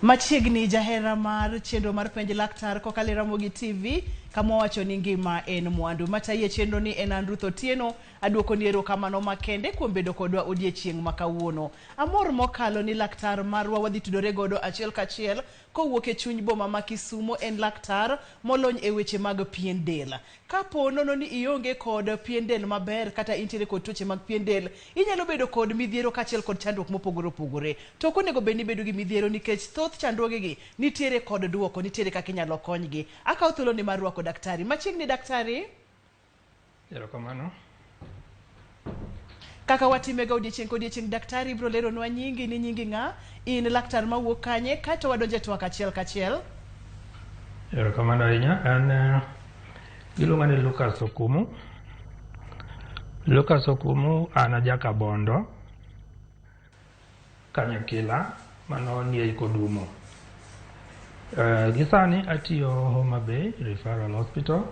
Machiegni jahera mar chenro mar Penj Laktar kokalo e Ramogi TV kama wawacho ni ngima en mwandu. Matayi e chenro ni en an Ruth Otieno, aduokoni erokamano makende kuom bedo kodwa odiechieng' ma kawuono. Amor mokalo ni laktar marwa wadhi tudore godo achiel kachiel kowuok e chuny boma ma Kisumo en laktar molony e weche mag pien del. Kapo nono ni ionge kod pien del maber kata intiere kod tuoche mag pien del, inyalo bedo kod midhiero kaachiel kod chandruok mopogore opogore. To ok onego bed ni ibedo gi midhiero nikech thoth chandruogegi nitiere kod duoko, nitiere kaka inyalo konygi. Akawo thuoloni mar rwako daktari. Machiegni daktari. Erokamano. Kaka watimega odiechieng' kodiechieng', daktari biro leronwa nyingi ni nyingi ng'a, in laktar mawuok kanye, kaeto wadonjo e twak achiel kachiel. Erokamano ahinya. An iluonga ni Lucas Okumu. Lucas Okumu an ajakabondo Kanyakila mano nie Kodumo. Gi sani atiyo Homa Bay Referral Hospital.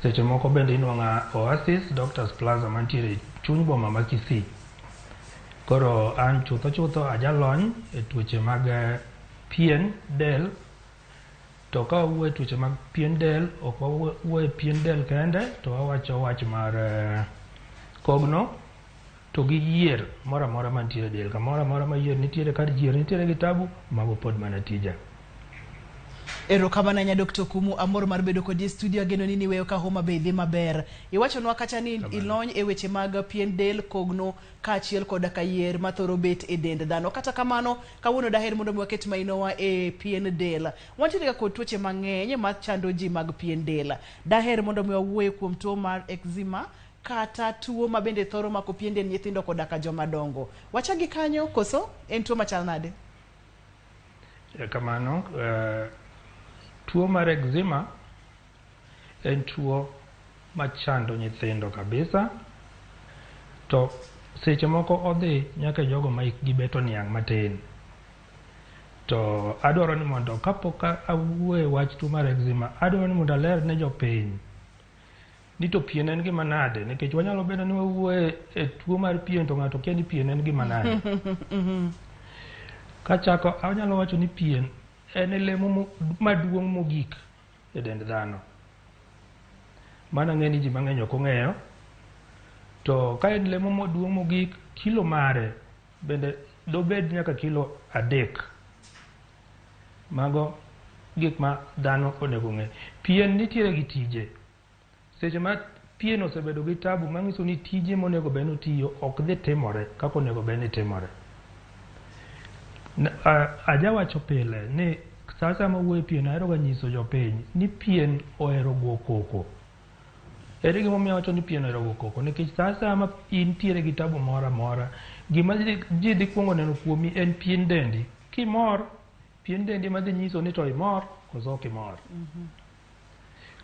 Seche moko bende inuang'a Oasis Doctors Plaza mantiere e chuny boma ma Kisii. Koro an chutho chutho ajalony e tuoche mag pien del. To ka wawuoyo e tuoche mag pien del, ok wawuoyo e pien del kende, to wawacho wach mar kogno to gi yier moro amora mantiere e del. Kamoro amora ma yier nitiere, kar yier nitiere gi tabu, mago pod mana tija. Erokamano ahinya Dr. Okumu, amor mar bedo kodi e studio, ageno ni niweyo ka Homa Bay dhi maber. Iwachonwa kacha ni ilony e weche mag pien del, kogno kaachiel koda ka yier mathoro bet e dend dhano. Kata kamano, kawuono daher mondo mi waket mainowa e pien del. Wantiere ga kod tuoche mang'eny machando ji mag pien del. Daher mondo mi wawuoye kuom tuo mar eczema kata tuo ma bende thoro mako pien dend nyithindo koda ka joma dongo. Wachak gi kanyo koso? En tuo machal nade? Kamano, tuo mar eczema en tuo machando nyithindo kabisa to seche moko odhi nyaka e jogo ma hikgi bet oniang' matin. To adwaro ni mondo kapok awuoyo e wach tuo mar eczema, adwaro ni mondo aler ne jopiny ni to pien en gima nade nikech wanyalo bedo ni wawuoyo e tuo mar pien to ng'ato kia ni pien en gima nade. Kachako anyalo wacho ni pien en e lemo maduong' mogik e dend dhano. Mano ang'e ni ji mang'eny ok ong'eyo. To ka en lemo maduong' mogik, kilo mare bende dobed nyaka kilo 3. Mago gik ma dhano onego ong'e. Pien nitiere gi tije. Seche ma pien osebedo gi tabu manyiso ni tije monego bed ni otiyo ok dhi timore kaka onego bed ni timore. Ajawacho pile ni sa asaya ma awuoyo e pien ahero ga nyiso jopiny ni pien ohero go koko. Ere gima omiyo awacho ni pien ohero go koko? Nikech sa asaya ma intiere gi tabu moro amora, gima ji dhi kuongo neno kuomi en pien dendi. Kimor, pien dendi ema dhi nyiso ni to imor koso ok imor.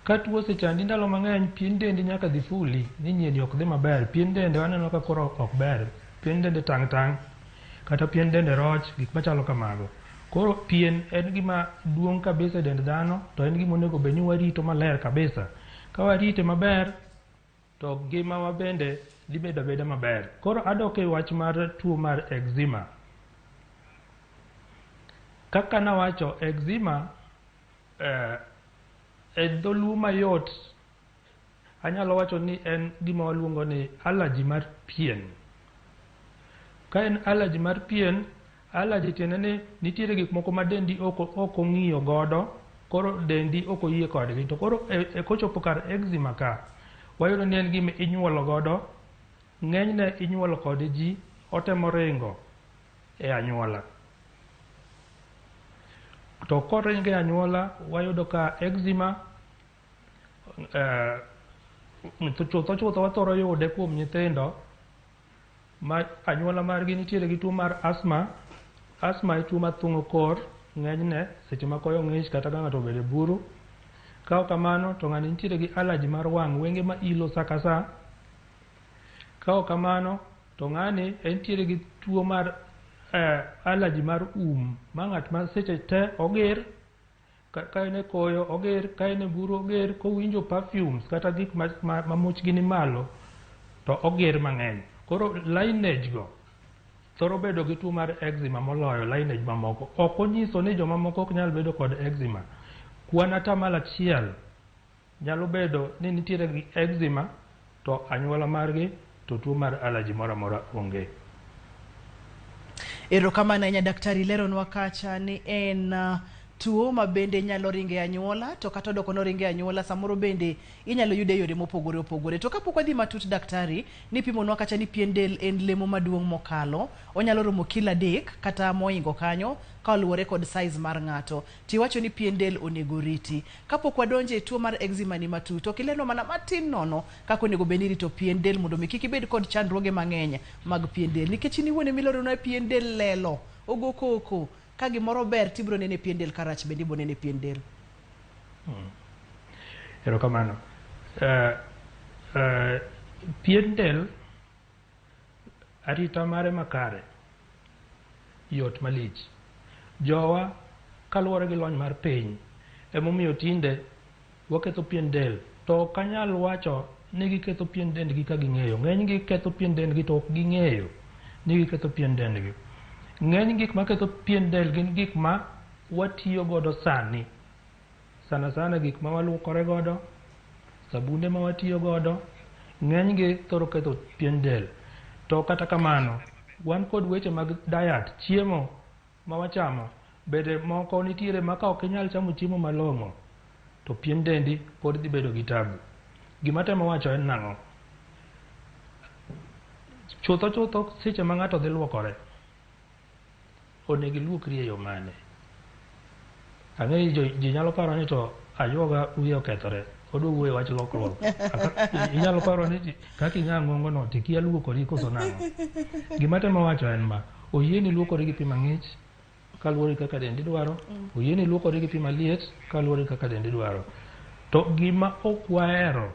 Ka tuo osechandi ndalo mang'eny, pien dendi nyaka dhi fuli ni nyieni ok dhi maber. Pien dende waneno ka koro ok ber, pien dende tang' tang' kata pien dende roch, gik machalo kamago. Koro pien en gima duong' kabisa e dend dhano to en gima onego bed ni warito maler kabisa. Ka warite maber to ngimawa bende dhi bedo abeda maber. Koro adok e wach mar tuo mar eczema. Kaka nawacho, eczema e dholuo mayot anyalo wacho ni en gima waluongo ni allergy mar pien. Ka en allergy mar pien, allergy tiende ni nitiere gik moko ma dendi ok ong'iyo godo, koro dendi ok oyie kodgi. To koro kochopo kar eczema ka, wayudo ni en gima inyuolo godo, ng'enyne inyuolo kode ji, otemo ringo e anyuola. To koringo e anyuola, wayudo ka eczema chutho chutho wathoro yude kuom nyithindo ma anyuola margi nitiere gi tuo mar asthma. Asthma e tuo mathung'o kor ng'enyne seche ma koyo ng'ich kata ka ng'ato obedo e buru. Ka ok kamano to ng'ani nitiere gi allergy mar wang', wenge ma ilo sa ka sa. Ka ok kamano to ng'ani entiere gi tuo mar allergy mar um, ma ng'at ma seche te ogir, ka en e koyo oger, ka en e buru oger, kowinjo perfumes kata gik ma muchgi ni malo to oger mang'eny. Koro lineage go thoro bedo gi tuo mar eczema moloyo lineage mamoko. Ok onyiso ni jomamoko ok nyal bedo kod eczema. Kwan atamalo achiel nyalo bedo ni nitiere gi eczema to anyuola margi to tuo mar allergy moro amora onge. Erokamano ahinya daktari, leronwa kacha ni en tuo ma bende nyalo ringo e anyuola, to kata odoko noringo e anyuola, samoro bende inyalo yude e yore mopogore opogore. To kapok wadhi matut daktari, nipimonwa kacha ni pien del en lemo maduong' mokalo, onyalo romo kilo 3 kata moingo kanyo kaluwore kod size mar ng'ato. Tiwacho ni pien del onego riti. Kapok wadonjo e tuo mar eczema ni matut, ok ilernwa mana matin nono kaka onego bed ni irito pien del mondo mi kik ibed kod chandruoge mang'eny mag pien del. Nikech in iwuon emileronwa pien del lelo, ogo koko, ka gimoro ber tibiro nene pien del, karach bende ibiro nene pien del. Erokamano. Pien del arita mare makare yot malich. Jowa kaluwore gi lony mar piny emomiyo tinde waketho pien del, to ok anyal wacho ni giketho pien dendgi ka ging'eyo. Ng'eny gi ketho pien dendgi to ok ging'eyo ni giketho pien dendgi. Ng'eny gik maketho pien del gin gik ma watiyo godo sani. Sana sana gik ma waluokore godo, sabunde ma watiyo godo, ng'eny gi thoro ketho pien del. To kata kamano, wan kod weche mag diet, chiemo ma wachamo, bende moko nitiere ma ka ok inyal chamo chiemo malong'o, to pien dendi pod dhi bedo gi tabu. Gima temo wacho en nang'o? Chutho chutho seche ma ng'ato dhi luokore, onego iluokri e yo mane? Ang'eyo ni ji nyalo paro ni to ayuoga wiye okethore, odwa wuoyo e wach lokruok. Inyalo paro ni kaka ing'a ng'ongo no tikia luokori koso nang'o. Gima temo wacho en ma, oyieni luokori gi pi mang'ich kaluwore gi kaka dendi dwaro, oyieni luokori gi pi maliet kaluwore gi kaka dendi dwaro. To gima ok wahero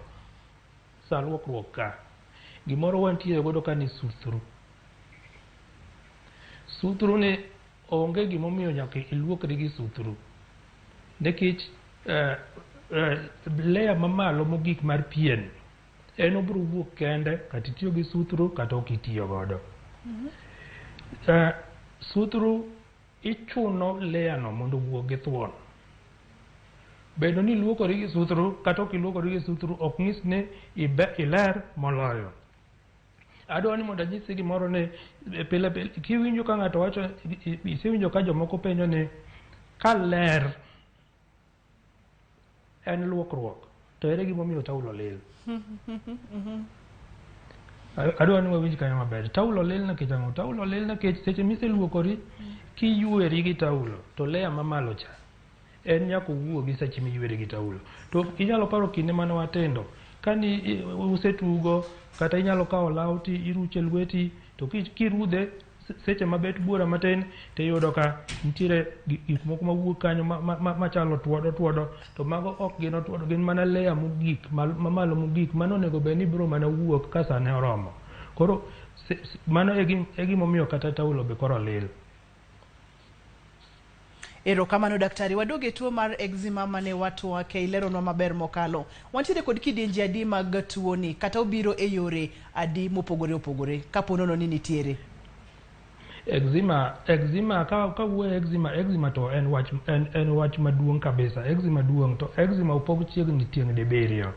sa luokruok ka, gimoro wantiere godo ka ni suthru. Suthru ni onge gimomiyo nyaka iluokri gi suthru. Nikech layer mamalo mogik mar pien en obiro wuok kende kata itiyo gi suthru kata ok itiyo godo. Suthru ichuno layer no mondo owuog gi thuon. Bedo ni iluokori gi suthru kata ok iluokori gi suthru ok nyis ni iler moloyo. Adwa ni mondo anyisi gimoro ni pile pile kiwinjo ka ng'ato wacho, isewinjo ka jomoko penjo ni ka ler en luokruok to ere gimomiyo taulo lil? Adwa ni wawinj kanyo maber. Taulo lil nikech ang'o? Taulo lil nikech seche miseluokori kiyueri gi taulo to layer mamalo cha en nyaka owuogi seche miyueri gi taulo. To inyalo paro kinde mane watindo kani usetugo kata inyalo kawo law ti iruche lweti to kirudhe seche mabet buora matin tiyudo ka nitiere gik moko mawuok kanyo machalo tuodo tuodo, to mago ok gin otuodo, gin mana layer mogik mamalo mogik mano onego bed ni biro mana wuok ka sane oromo. Koro mano e gimomiyo kata taulo be koro lil. Erokamano daktari. Wadog e tuo mar eczema mane watwake, ileronwa maber mokalo. Wantiere kod kidienje adi mag tuoni kata obiro e yore adi mopogore opogore kapo nono ni nitiere? Eczema ka wuoyo eczema to en wach en wach maduong' kabisa. Eczema duong' to eczema opog chiegni tieng' dibiriyo.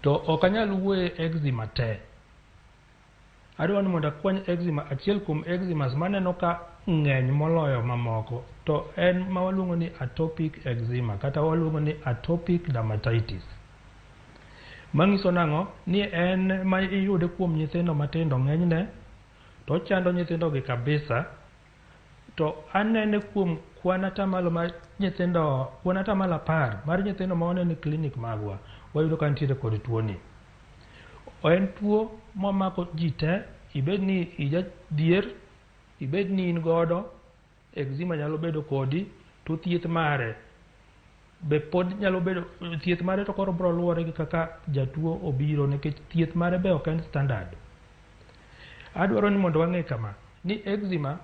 To ok anyal wuoyo eczema te. Adwa ni mondo akwany eczema achiel kuom eczemas maneno ka ng'eny moloyo mamoko, to en ma waluongo ni atopic eczema kata waluongo ni atopic dermatitis. Manyiso nang'o? Ni en ma iyude kuom nyithindo matindo ng'enyne, to ochando nyithindo gi kabisa. To anene kuom kwan atamalo mar nyithindo, kwan atamalo 10 mar nyithindo ma waneno e klinik magwa, wayudo ka nitiere kod tuoni. En tuo mamako ji te, ibed ni ijadhier, ibed ni in godo, eczema nyalo bedo kodi, to thieth mare be pod nyalo bedo, thieth mare to koro biro luwore gi kaka jatuo obiro, nikech thieth mare be ok en standard. Adwaro ni mondo wang'e kama, ni eczema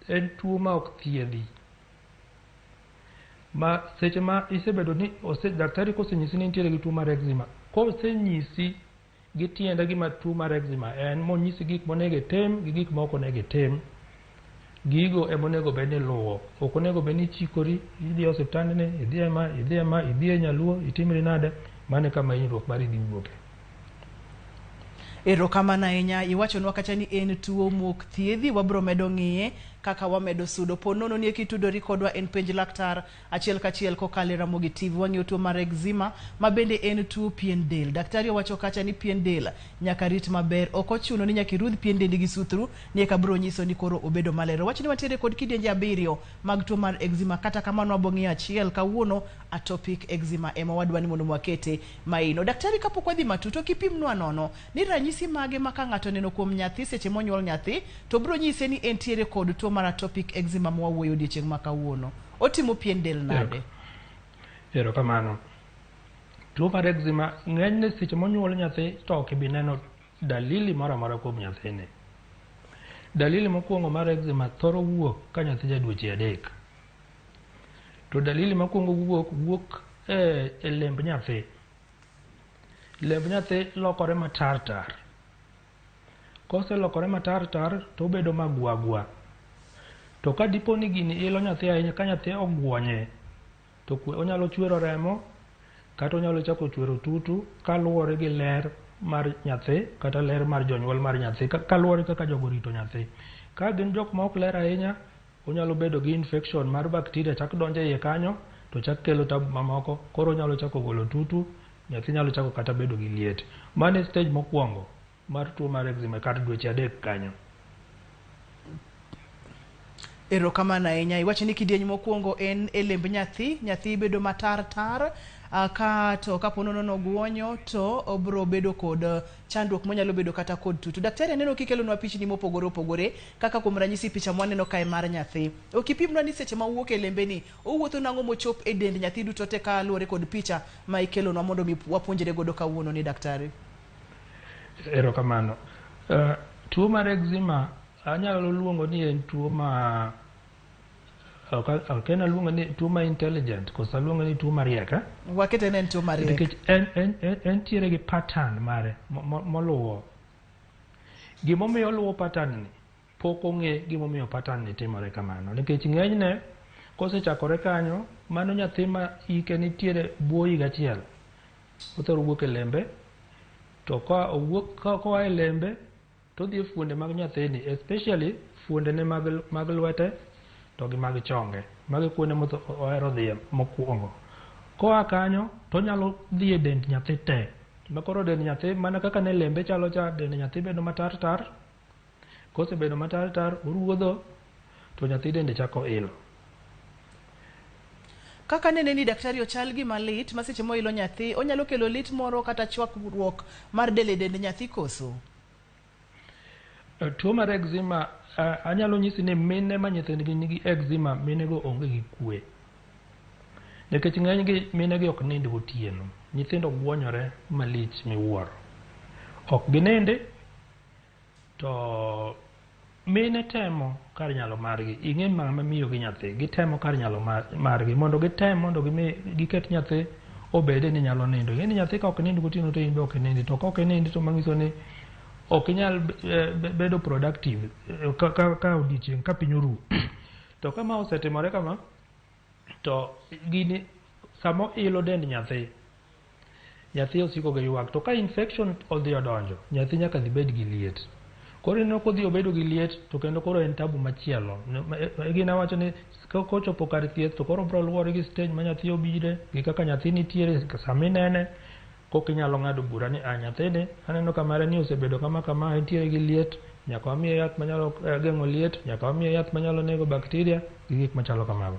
en tuo ma ok thiedhi. Ma seche ma isebedo ni daktari kosenyisi ni intiere gi tuo mar eczema, kosenyisi gi tiende gima tuo mar eczema en, monyisi gik monego itim gi gik ma ok onego itim. Gigo ema onego bed ni iluwo. Ok onego bed ni ichikori, idhi e osiptandni, idhi e ma, idhi e ma, idhi e nyaluo, itimri nade, mano e kama hinyruok mari dhi wuoke. Erokamano ahinya. Iwachonwa kacha ni en tuo mok thiedhi, wabro medo ng'iye kaka wamedo sudo. Po nono ni kitudori kodwa en penj laktar achiel kachiel kokalo e Ramogi TV. Wang'iyo tuo mar eczema ma bende en tuo pien del. Daktari owacho kacha ni pien del nyaka rit maber. Ok ochuno ni nyaka irudh pien dendi gi suthru ni eka bro nyiso ni koro obedo maler. Owach ni wantiere kod kidienje 7 mag tuo mar eczema. Kata kamano wabo ng'iyo achiel kawuono, atopic eczema ema wadwa ni mondo wakete maino. Daktari, kapok wadhi matut, ok ipimnwa nono ni ranyisi mage ma ka ng'ato oneno kuom nyathi seche monyuol nyathi to bro nyise ni entiere kod tuo mar atopic eczema mwawuoyo odiochieng' ma kawuono. Otimo pien del nade? Erokamano. Tuo mar eczema ng'enyne seche monyuol nyathi to ok ibi neno dalili moro amora kuom nyathini. Dalili mokwongo mar eczema thoro wuok ka nyathi ja dweche 3. To dalili mokwongo wuok e lemb nyathi. Lemb nyathi lokore matar tar. Koselokore matar tar to obedo magwagwa. To ka dipo ni gini ilo nyathi ahinya, ka nyathi ogwonye, to onyalo chwero remo, kata onyalo chako chwero tutu, kaluwore gi ler mar nyathi, kata ler mar jonyuol mar nyathi, kaluwore kaka jogo rito nyathi. Ka gin jok ma ok ler ahinya, onyalo bedo gi infection mar bacteria chak donjo e iye kanyo, to chak kelo tabu mamoko, koro onyalo chako golo tutu, nyathi nyalo chako kata bedo gi liet. Mano e stage mokwongo mar tuo mar eczema kar dweche 3 kanyo. Erokamano ahinya. Iwacho ni kidieny mokwongo en e lemb nyathi, nyathi bedo matar tar, ka to kapo nono nogwonyo to obro bedo kod chandruok monyalo bedo kata kod tutu. Daktari, aneno kikelonwa pichni mopogore opogore, kaka kuom ranyisi picha mwaneno kae mar nyathi. Ok ipimnwa ni seche ma owuok e lembe ni, owuotho nang'o mochop e dend nyathi duto te kaluwore kod picha ma ikelonwa mondo mi wapuonjre godo kawuono ni daktari? Erokamano. Tuo mar eczema anyalo luongo ni en tuo ma ok en aluongo ni tuo ma intelligent, koso aluongo ni tuo mariek, eh? Wakete ne en tuo mariek. Nikech entiere gi pattern mare moluwo. Gimomiyo oluwo pattern ni, pok ong'e gimomiyo pattern ni timore kamano. Nikech ng'enyne, kosechakore kanyo, mano nyathi ma hike nitiere bwo higa achiel, othoro wuok e lembe, to ka owuok koa e lembe, to odhi e fuonde mag nyathini, especially fuondene mag lwete to gi mag chonge. Mago e kuonde mohero dhiye mokwongo. Koa kanyo, to onyalo dhi e dend nyathi te. Ma koro dend nyathi, mana kaka ne lembe chalo cha, dend nyathi bedo matar tar. Kosebedo matar tar, oruodho, to nyathi dende chako ilo. Kaka nene ni daktari ochal gima lit, ma seche moilo nyathi, onyalo kelo lit moro kata chwakruok mar del e dend nyathi koso? Tuo mar eczema, anyalo nyisi ni mine ma nyithindgi nigi eczema, minego onge gi kwe. Nikech ng'enygi minegi ok nind gotieno. Nyithindo gwonyore malich miwuoro. Ok ginindi, to mine temo kar nyalo margi. Ing'e mama miyo gi nyathi, gitemo kar nyalo margi mondo gitem mondo giket nyathi obede ni nyalo nindo. Ing'e ni nyathi ka ok nind gotieno to in be ok inindi. To ka ok inindi to manyiso ni ok inyal bedo productive ka odiochieng' ka piny oru. To ka ma osetimore kama, to gini sama ilo dend nyathi, nyathi osiko gi ywak. To ka infection odhi odonjo, nyathi nyaka dhi bed gi liet. Koro ineno kodhi obedo gi liet, to kendo koro en tabu machielo. Gin awacho ni kochopo kar thieth, to koro biro luwore gi stage ma nyathi obire, gi kaka nyathi nitiere sama inene, koka inyalo ng'ado bura ni a nyathini aneno ka mare ni osebedo kama kama, entiere gi liet, nyaka wamiye yath manyalo geng'o liet, nyaka wamiye yath manyalo nego bacteria, gi gik machalo kamago.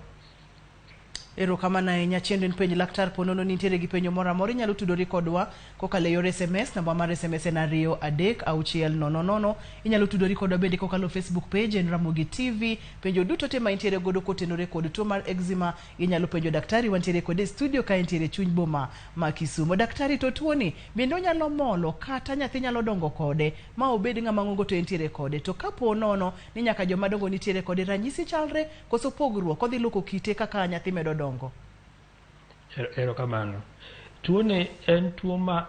Erokamano ahinya. Chenro en penj laktar. Po nono nitiere gi penjo moro amora, inyalo tudori kodwa kokalo e yor SMS. Namba mar SMS en 2 3 6 0 0. Inyalo tudori kodwa bende kokalo Facebook page en Ramogi TV. Penjo duto te ma intiere godo kotenore kod tuo mar eczema inyalo penjo daktari. Wantiere kode e studio ka entiere chuny boma ma Kisumo. Daktari, to tuoni bende onyalo molo kata nyathi nyalo dongo kode ma obed ng'ama ng'ongo to entiere kode? To kapo nono ni nyaka joma dongo nitiere kode, ranyisi chalre koso pogruok, odhi loko kite kaka nyathi medo dongo? Erokamano. Tuoni en tuo ma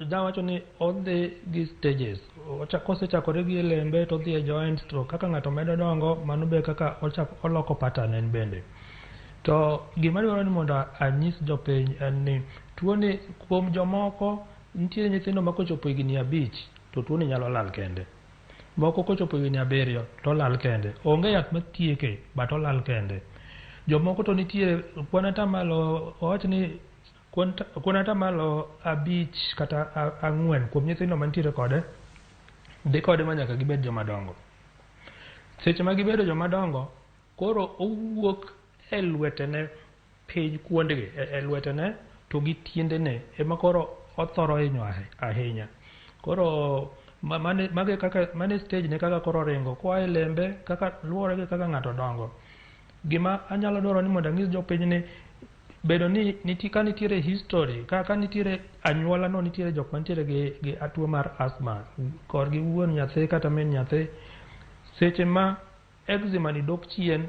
Nawacho ni odhi gi stages. Kosechakore gi e lembe to odhi e joints to kaka ng'ato medo dongo mano be kaka ochako oloko pattern en bende. To gima dwaro ni mondo anyis jopiny en ni tuoni kuom jomoko nitie nyithindo ma kochopo higni 5 to tuoni nyalo lal kende. Moko kochopo higni 7 to olal kende. Onge yath matieke but olal kende. Jomoko to nitie kwan atamalo wawach ni kwan atamalo 5 kata 4 kuom nyithindo mantiere kode dhi kode ma nyaka gibed joma dongo. Seche ma gibedo joma dongo, koro owuok e lwetene piny kuondgi, e lwetene to gi tiendene ema koro othoro hinyo ahinya. Koro mane kaka mane stage ne kaka koro ringo koa e lembe kaka luwore gi kaka ng'ato dongo. Gima anyalo dwaro ni mondo anyis jopiny ni bedo ni nitie ka nitiere history ka nitiere anyuola no nitiere jok mantiere gi tuo mar asthma korgi wuon nyathi kata min nyathi, seche ma eczema ni dok chien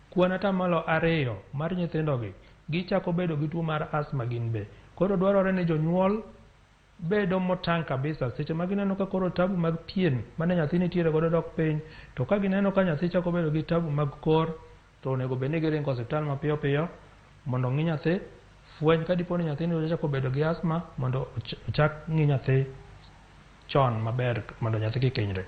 kwan atamalo 2 mar nyithindogi gichako bedo gi tuo mar asthma gin be. Koro dwarore ni jonyuol bedo motang' kabisa seche ma gineno ka koro tabu mag pien mane nyathi nitiere godo dok piny, to ka gineno ka nyathi chako bedo gi tabu mag kor to onego bed ni giringo osiptal mapiyo piyo mondo ong'i nyathi, fweny ka dipo ni nyathini ochako bedo gi asthma mondo ochak ng'i nyathi chon maber mondo nyathi kik hinyre.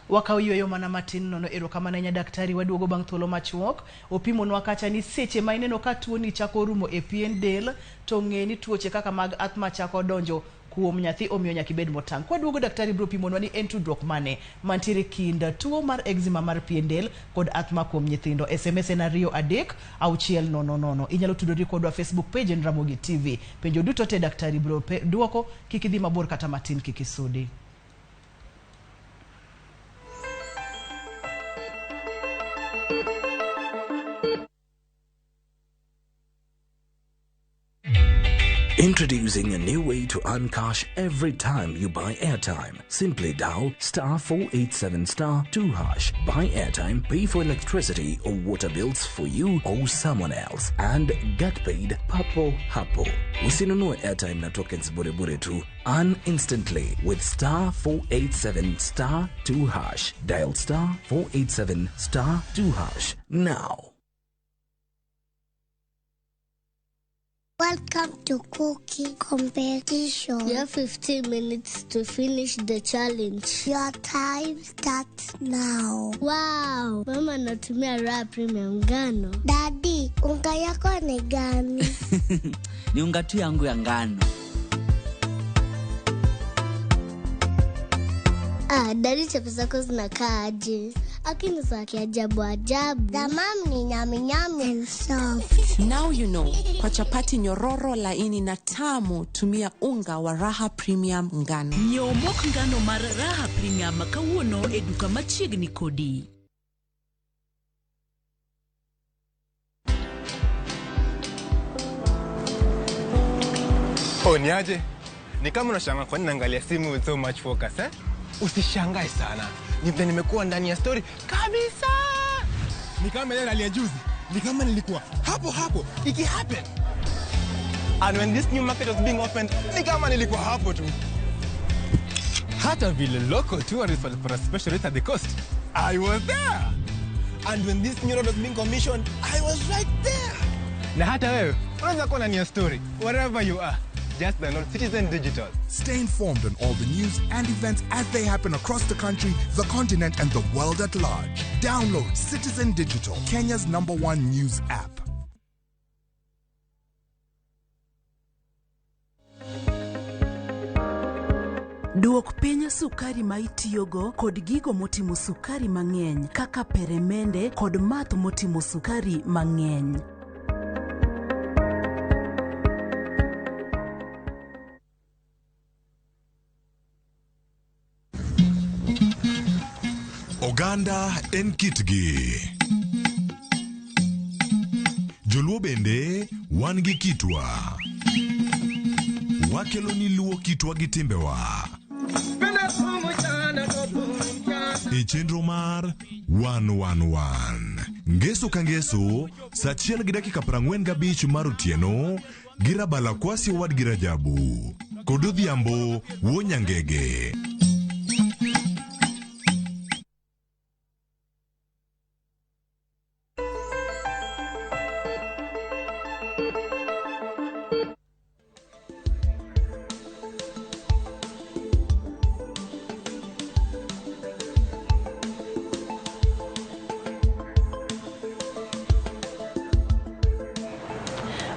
Wakaw yueyo mana matin nono. Erokamano ahinya daktari, waduogo bang' thuolo machuok. Opimonwa kacha ni seche ma ineno ka tuoni chako rumo e pien del to ng'e ni tuoche kaka mag asthma chako donjo kuom nyathi, omiyo nyaka ibed motang'. Kwaduogo daktari biro pimonwa ni en tudruok mane mantiere kind tuo mar eczema mar pien del kod asthma kuom nyithindo. SMS en 2 3 6 0 0. Inyalo tudori kodwa Facebook page en Ramogi TV. Penjo duto te daktari biro duoko, kik idhi mabor kata matin, kik isudi. Introducing a new way to earn cash every time you buy airtime. Simply dial star 487 star 2 hash. Buy airtime, pay for electricity or water bills for you or someone else, and get paid papo hapo. Usinunue airtime na tokens bure bure tu. Earn instantly with star 487 star 2 hash. Dial star 487 star 2 hash now. Welcome to cooking competition. You have 15 minutes to finish the challenge. Your time starts now. Wow, mama anatumia Raha Premium ngano. Daddy, unga yako ni gani? Ni unga tu yangu ya ngano. Ah, daddy, chapo zako zinakaa aje? Akini za kiajabu ajabu. The mom ni nyami nyami and soft. Now you know. Kwa chapati nyororo laini na tamu, tumia unga wa Raha Premium ngano. Nyiew mok ngano mar Raha Premium kawuono e duka machiegni kodi. Oh, niaje? Ni kama unashangaa kwa nini naangalia simu with so much focus, eh? Usishangae sana. Ni vile nimekuwa ndani ya story kabisa. Ni kama ile rally ya juzi. Ni kama nilikuwa hapo hapo iki happen. And when this new market was being opened, ni kama nilikuwa hapo tu. Hata vile local tourists walipata special rate at the coast, I was there. And when this new road was being commissioned, I was right there. Na hata wewe unaweza kuwa ndani ya story wherever you are. Just download Citizen Digital. Stay informed on all the news and events as they happen across the country, the continent, and the world at large. Download Citizen Digital, Kenya's #1 news app. Duok piny sukari ma itiyogo kod gigo motimo sukari mang'eny kaka peremende kod math motimo sukari mang'eny. Oganda en kitgi. Joluo bende wan gi kitwa. Wakelo ni luo kitwa gi timbewa. E chenro mar 111. Ngeso ka ngeso, saa 1:45 mar otieno, gi Rabala Kwasi owadgi Rajabu kod Odhiambo wuo Nyangege.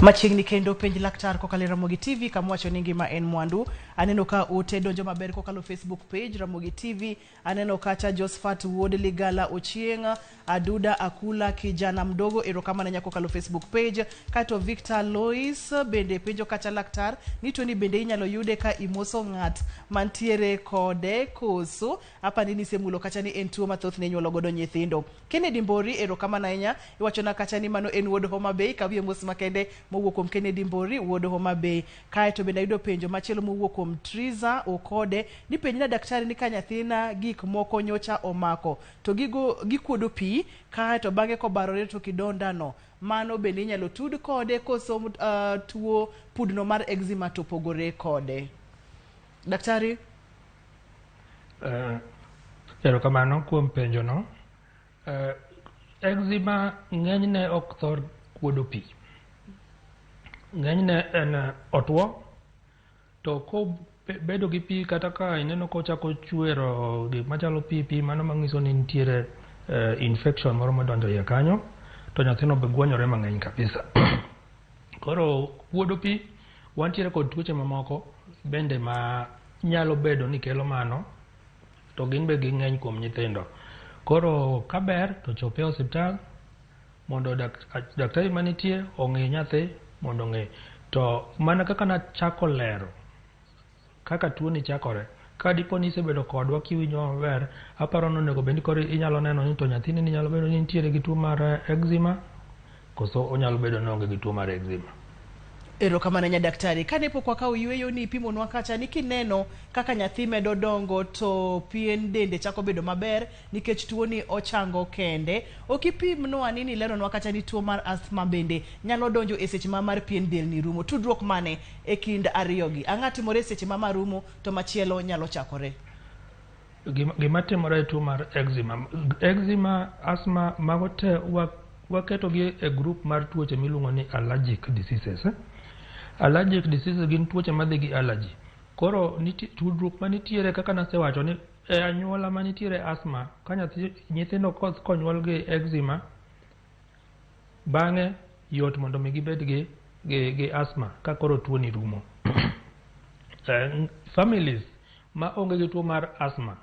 Machiegni kendo penj laktar kokalo e Ramogi TV kama wacho ni ngima en mwandu. Aneno ka ote donjo maber kokalo Facebook page Ramogi TV. Aneno kacha Josephat Wuod Ligala Ochieng, Aduda Akula kijana mdogo, erokamano ahinya kokalo Facebook page. Kato Victor Lois bende penjo kacha laktar ni to ni bende inyalo yude ka imoso ng'at mantiere kode koso apani ni isemulo kacha ni en tuo ma thothne inyuolo godo nyithindo. Kennedy Mbori erokamano ahinya, iwachona kacha ni mano en wuod Homa Bay, kawiye mos makende mowuok kuom Kennedy Mbori wuod Homa Bay. Kaeto bende ayudo penjo machielo mowuok kuom Triza Okode ni penjna daktari ni ka nyathina gik moko nyocha omako to gigo gikuodo pi kaeto bang'e kobarore to kidonda no mano bende inyalo tud kode koso tuo pudno mar eczema to opogore kode. Daktari? Erokamano kuom penjo no. Eczema ng'enyne ok thor kuodo pi. Ng'enyne en otwo to kobedo gi pi kata ka ineno kochako chwero gik machalo pi pi mano manyiso ni nitiere infection moro modonjo iye kanyo to nyathino be gwonyore mang'eny kabisa. Koro kuodo pi wantiere kod tuoche mamoko bende ma nyalo bedo ni kelo mano to gin be ging'eny kuom nyithindo. Koro kaber to chop e osiptal mondo daktari manitie ong'i nyathi mondo ong'e. To mana kaka nachako lero kaka tuoni chakore, ka dipo ni isebedo kodwa kiwinjo maber, aparo ni onego bed ni koro inyalo neno ni to nyathini ni nyalo bedo ni nitiere gi tuo mar eczema koso onyalo bedo ni oonge gi tuo mar eczema. Erokamano ahinya daktari. Kane pok wakawo yueyo ni ipimonwa kacha ni kineno kaka nyathi medo dongo to pien dende chako bedo maber nikech tuoni ochango kende. Ok ipimnwa ni nileronwa kacha ni tuo mar asthma bende nyalo donjo e seche ma mar pien del ni rumo. Tudruok mane e kind ariyogi? Ang'o timore e seche ma ma rumo to machielo nyalo chakore? Gima timore e tuo mar eczema, eczema, asthma, mago te waketogi e group mar tuoche miluongo ni allergic diseases. Allergic diseases gin tuoche madhi gi allergy. Koro nitie tudruok manitiere kaka nasewacho ni e anyuola manitiere asthma ka nyathi nyithindo konyuol gi eczema bang'e yot mondo mi gibed gi asthma ka koro tuo ni rumo. Families ma onge gi tuo mar asthma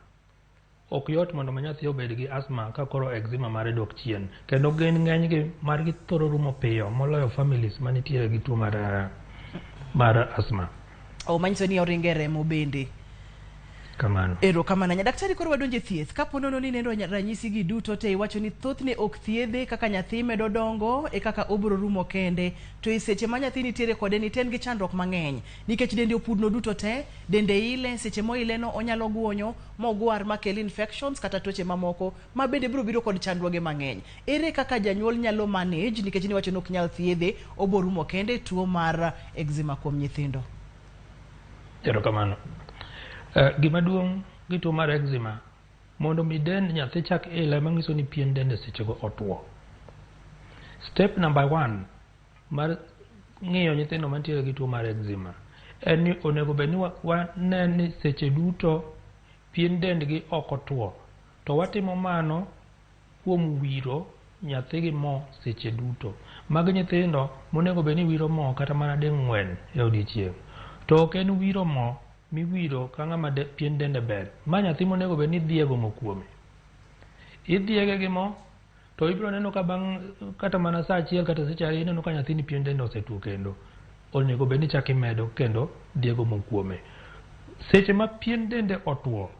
ok yot mondo mi nyathi obed gi asthma ka koro eczema mare dok chien. Kendo gin ng'enygi margi thoro rumo piyo moloyo families manitiere gi tuo mar asthma. O manyiso ni oringo e remo bende. Kamano. Erokamano ahinya. Daktari koro wadonjo e thieth. Kapo nono ni ineno ranyisi gi duto te iwacho ni thothne ok thiedhe kaka nyathi medo dongo e kaka obiro rumo kende. To e seche ma nyathi nitiere kode ni to en gi chandruok mang'eny. Nikech dende opudno duto te, dende ile, seche moile no onyalo guonyo mogwar makel infections kata tuoche mamoko ma bende biro biro kod chandruoge mang'eny. Ere kaka janyuol nyalo manage nikech niwacho ni ok nyal thiedhe, obo rumo kende tuo mar eczema kuom nyithindo? Erokamano. Gima duong' gi tuo mar eczema, mondo mi dend nyathi chak ile manyiso ni pien dende sechego otwo. Step number 1 mar ng'iyo nyithindo mantiere gi tuo mar eczema en ni onego bed ni wane ni seche duto pien dendgi ok otwo. To watimo mano kuom wiro nyathi gi mo seche duto. Magi nyithindo monego bed ni wiro mo kata mana ding'wen e odiechieng'. To ok en wiro mo miwiro ka ng'ama pien dende ber. Ma nyathi monego bed ni idhiego mo kuome. Idhiege gi mo to ibiro neno ka bang' kata mana saa achiel kata seche ariyo ineno ka nyathini pien dende osetuo kendo. Onego bed ni ichako imedo kendo dhiego mo kuome. Seche ma pien dende otuo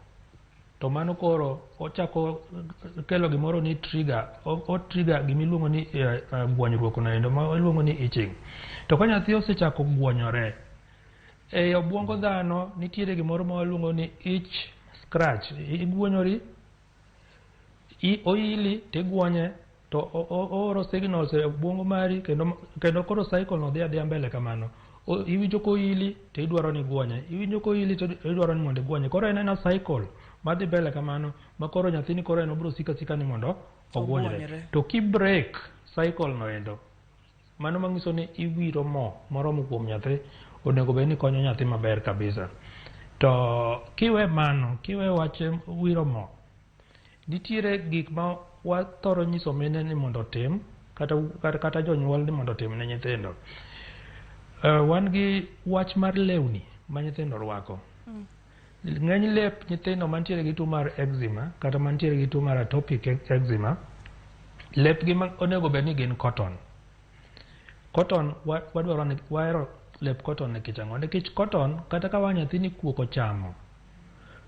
to mano koro ochako kelo gimoro ni trigger, o trigger gimiluongo ni gwonyruok no endo ma iluongo ni itching. To ka nyathi osechako gwonyore, e obwongo dhano nitiere gimoro ma waluongo ni itch scratch. Igwonyori, oili tigwonye to ooro signals e obwongo mari kendo koro cycle no dhi adhiya mbele kamano. Iwinjo koili to idwaro ni igwonye, iwinjo koili to idwaro ni mondo igwonye. Koro en ena cycle madhi mbele kamano, ma koro nyathini koro en obiro siko asika ni mondo ogwonyre. Ogwonyre. To ki break cycle no endo, mano manyiso ni iwiro mo moromo kuom nyathi, onego bed ni konyo nyathi maber kabisa. To kiwe mano, kiwe wach wiro mo, nitiere gik ma wathoro nyiso mine ni mondo otim kata jonyuol ni mondo otim ne nyithindo. Wan gi wach mar lewni ma nyithindo rwako. Ng'eny lep nyithindo mantiere gi tuo mar eczema kata mantiere gi tuo mar atopic eczema, lepgi ma onego bed ni gin cotton. Cotton wadwaro ni wahero lep cotton nikech ang'o? Nikech cotton kata ka wang' nyathini kuok ochamo,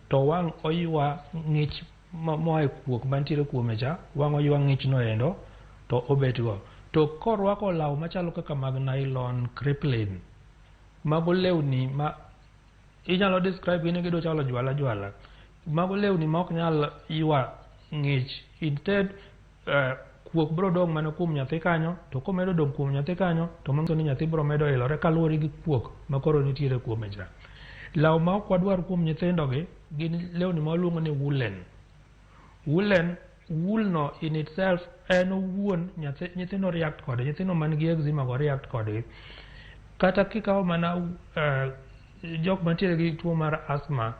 to wang' oywa ng'ich moa e kuok mantiere kuome cha, wang' oywa ng'ich no endo to obet go. To korwako law machalo kaka mag nylon, crepeline, mago lewni ma inyalo describe gi ni gidwa chalo jwala jwala. Mago lewni ma ok nyal ywa ng'ich. Instead, kuok biro dong' mana kuom nyathi kanyo, to komedo dong' kuom nyathi kanyo, to manyiso ni nyathi biro medo ilore kaluwore gi kuok ma koro nitiere kuome cha. Law ma ok wadwar kuom nyithindo gi gin lewni ma waluongo ni woolen. Woolen, wool no in itself en owuon nyathi, nyithindo react kode, nyithindo man gi eczema go react kodgi. Kata kikawo mana jok mantiere gi tuo mar asthma,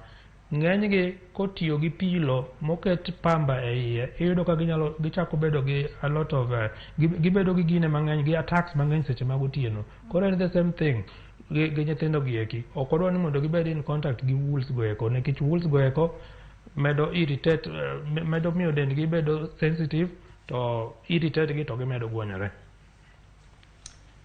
ng'enygi kotiyo gi pilo moket pamba e iye, iyudo ka ginyalo gichako bedo gi a lot of gibedo gi gine mang'eny, gi attacks mang'eny seche mag otieno. Koro en the same thing gi nyithindo gi eki. Ok wadwa ni mondo gibed in contact gi wools go eko, nikech wools go eko medo irritate, medo miyo dendgi bedo sensitive, to irritate gi to gimedo gwonyore.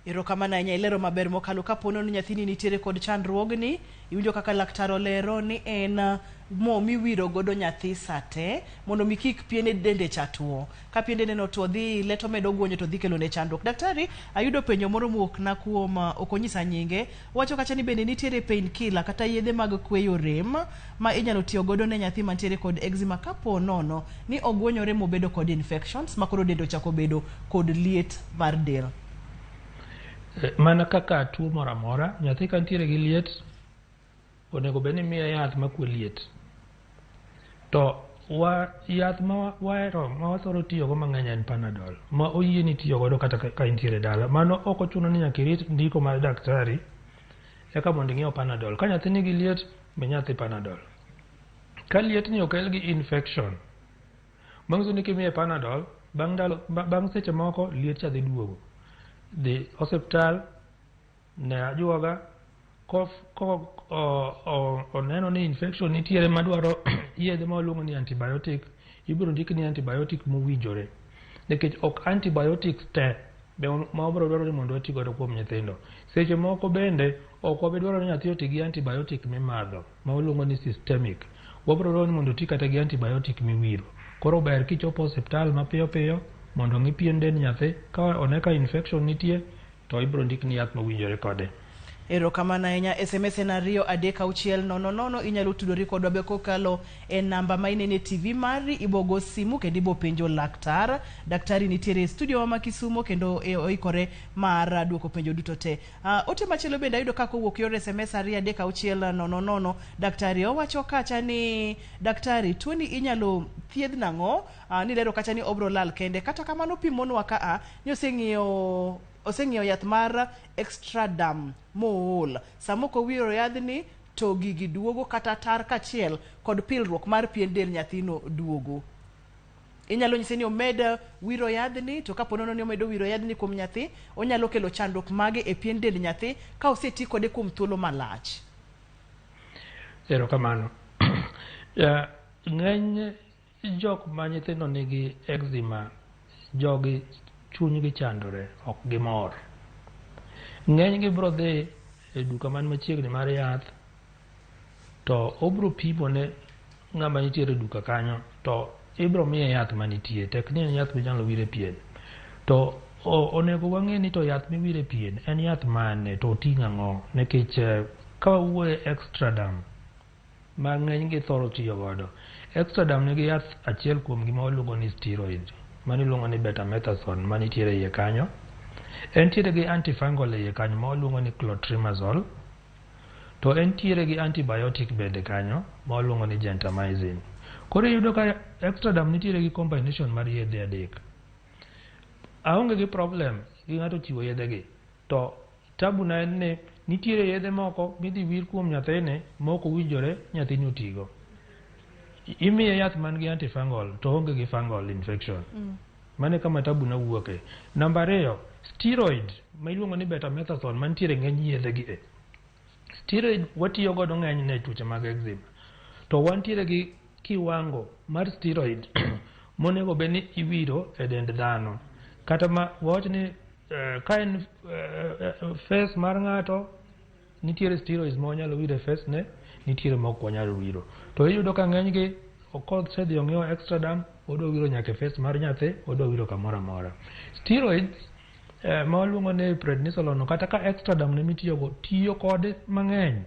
Erokamano ahinya, ilero maber mokalo. Kapo ni nyathini nitiere kod chandruogni, iwinjo kaka laktar olero ni en mo miwiro godo nyathi sate mondo mi kik piene dende cha tuo. Ka pien dende no tuo dhi ile to medo gwonyo to dhi kelo ne chandruok. Daktari, ayudo penjo moro mowuok na kuom ok onyisa nyinge. Owacho kacha ni bende nitiere pain killer kata yedhe mag kweyo rem ma inyalo tiyo godo ne nyathi mantiere kod eczema kapo nono ni ogwonyore mobedo kod infections ma koro dende ochako bedo kod liet mar del. Mana kaka tuo moro amora, nyathi ka nitiere gi liet, onego bed ni imiye yath makwe liet. To wa yath ma wahero ma wathoro tiyogo mang'eny en Panadol, ma oyieni tiyo godo kata ka intiere dala. Mano ok ochuno ni nyaka irit ndiko mar daktari eka mondo ing'iew Panadol. Ka nyathi nigi liet, mi nyathi Panadol. Ka liet ni okel gi infection, manyiso ni kimiye Panadol, bang' ndalo bang' seche moko liet cha dhi duogo. Dhi osiptal, ne ajuoga, ko oneno ni infection nitiere madwaro yedhe ma waluongo ni antibiotic, ibiro ndikni antibiotic mowinjore. Nikech ok antibiotics te be ma wabiro dwaro ni mondo wati godo kuom nyithindo. Seche moko bende ok wabi dwaro ni nyathi oti gi antibiotic mimadho ma waluongo ni systemic. Wabiro dwaro ni mondo oti kata gi antibiotic miwiro. Koro ber kichopo osiptal mapiyo piyo mondo ong'i pien dend nyathi, ka one ka infection nitie to ibiro ndikni yath mowinjore kode. Erokamano ahinya. SMS en 23600. Inyalo tudori kodwa be kokalo e namba ma inene e TV mari, ibogo simu kendo ibo penjo laktar. Daktari nitiere e studio ma Kisumo kendo oikore mar duoko penjo duto te. Ote machielo bende ayudo ka kowuok yor SMS 23600. Daktari owacho kacha ni daktari, tuoni inyalo thiedh nang'o? Nilero kacha ni obro lal kende. Kata kamano pimonwa ka a ni oseng'iewo yath mar Extradam mool. Sama ok owiro yadhni to gigi duogo kata tar kachiel kod pilruok mar pien del nyathino duogo. Inyalo nyise ni omed wiro yadhni, to kapo nono ni omedo wiro yadhni kuom nyathi, onyalo kelo chandruok mage e pien dend nyathi ka oseti kode kuom thuolo malach. Erokamano. Ng'eny jok ma nyithindo nigi eczema, jogi chunygi chandore, ok gimor. Ng'enygi biro dhi e duka man machiegni mar yath, to obiro pimo ne ng'ama nitiere e duka kanyo, to ibiro miye yath manitie, tek ni en yath minyalo wir e pien. To onego wang'e ni to yath miwiro e pien en yath mane to oting'o ang'o, nikech ka wawuoyo Extradam ma ng'eny gi thoro tiyo godo. Extradam nigi yath achiel kuom gima waluongo ni steroid, mano iluongo ni betamethasone manitiere iye kanyo. Entiere gi antifungal e iye kanyo ma waluongo ni clotrimazole. To entiere gi antibiotic bende kanyo ma waluongo ni gentamicin. Koro iyudo ka Extraderm nitiere gi combination mar yedhe adek. Aonge gi problem gi ng'ato chiwo yedhe gi. To tabu na en ni nitiere yedhe moko midhi wir kuom nyathini ma ok owinjore nyathini otigo. Imiye yath man gi antifungal to oonge gi fungal infection. Mano e kama tabu na wuoke. Namba ariyo, steroid ma iluongo ni betamethasone mantiere e ng'eny yedhe gi e. Steroid watiyo godo ng'enyne e tuoche mag eczema. To wantiere gi kiwango mar steroid monego bed ni iwiro e dend dhano. Kata ma wawach ni ka en face mar ng'ato, nitiere steroids ma wanyalo wiro e face ne, nitiere ma ok wanyal wiro. To iyudo ka ng'eny gi kosedhi ong'iew Extraderm, odwa wiro nyaka e face mar nyathi, odwa wiro kamoro amora. Steroids ma waluongo ni prednisolone kata ka Extraderm ne mitiyogo, tiyo kode mang'eny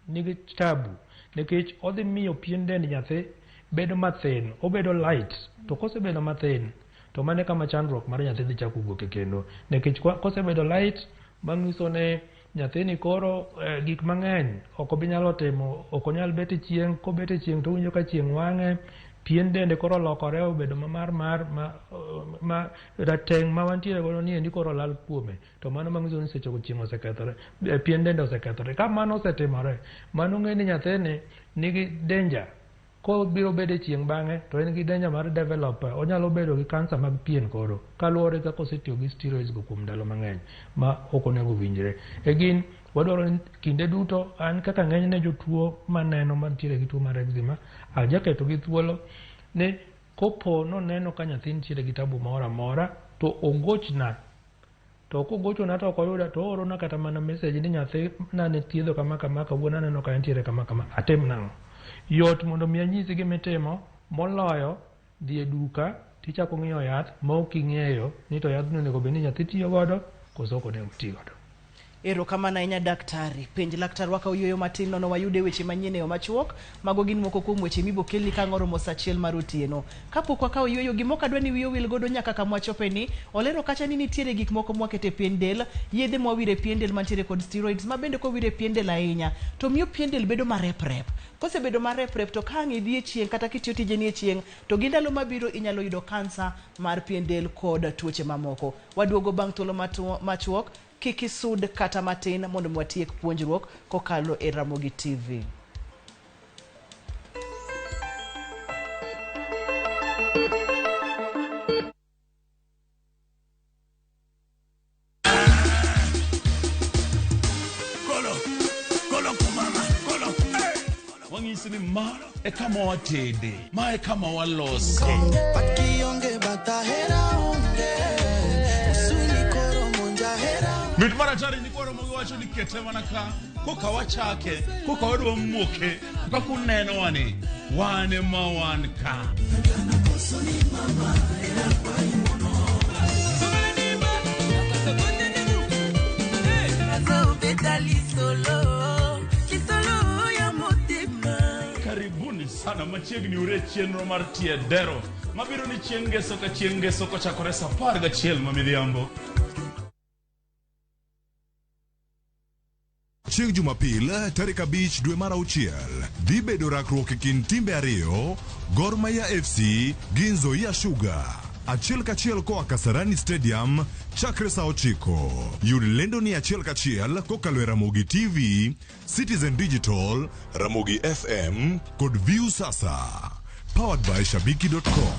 nigi tabu nikech odhi miyo pien dend nyathi bedo mathin, obedo light. To kosebedo mathin, to mano e kama chandruok mar nyathi dhi chako wuoke kendo. Nikech kosebedo light, manyiso ni nyathini koro gik mang'eny ok obi nyalo timo, ok onyal bet e chieng', kobet e chieng' to owinjo ka chieng' wang'e, pien dende koro olokore obedo ma mar mar ma rateng' ma wantiere godo ni endi koro olal kuome. To mano manyiso ni seche go chieng' osekethore, pien dende osekethore. Ka mano osetimore, mano ng'e ni nyathini nigi danger. Kobiro bedo e chieng' bang'e, to en gi danger mar develop, onyalo bedo gi kansa mag pien koro, kaluwore kaka osetiyo gi steroids go kuom ndalo mang'eny, ma ok onego winjre. E gin, wadwaro ni kinde duto, an kaka ng'enyne jotuo maneno mantiere gi tuo mar eczema, ajaketo gi thuolo ni kopo noneno ka nyathi nitiere gi tabu moro amora, to ogochna. To kogochona to ok oyuda to oorona kata mana message ni nyathi nane thiedho kama kama kawuono aneno ka entiere kama kama atim nang'o. Yot mondo mi anyisi gima itimo moloyo dhi e duka tichako ng'iyo yath ma ok ing'eyo ni to yadhno onego bed ni nyathi tiyo godo koso ok onego oti godo. Erokamano ahinya daktari. Penj laktar wakaw yueyo matin nono wayude weche manyien e yo machuok. Mago gin moko kuom weche mibokelni ka ang' oromo saa achiel mar otieno. Kapok wakawo yueyo, gima ok adwa ni wiyi owil godo nyaka kama wachope ni, olero kacha ni nitiere gik moko mwakete pien del, yedhe mwawiro e pien del mantiere kod steroids ma bende kowir e pien del ahinya to miyo pien del bedo marep rep. Kosebedo marep rep to ka ang' idhi e chieng' kata kitiyo tijeni e chieng' to gi ndalo mabiro inyalo yudo kansa mar pien del kod tuoche mamoko. Waduogo bang' thuolo machuok. Kik isud kata matin mondo mi watiek puonjruok kokalo e Ramogi TV. Wang'isi ni ma e kama watede, ma e kama walose. Mit mar atari ni kwaro mogi wacho ni kete mana ka koka wachake koka wadwa muoke kaka unenowa ni wan ema wan ka. Karibuni sana machiegni ure chenro mar tie dero mabiro ni chieng' ngeso ka chieng' ngeso kochakore saa 11 ma midhiambo. Chieng' Jumapil tarik 5 dwe mar auchiel dhi bedo rakruok e kind timbe ariyo, Gor Mahia FC gi Nzoia Sugar. Achiel kachiel koa Kasarani Stadium chakre saa 9. Yud lendo ni achiel kachiel kokalo e Ramogi TV, Citizen Digital, Ramogi FM kod Viusasa. Powered by Shabiki.com.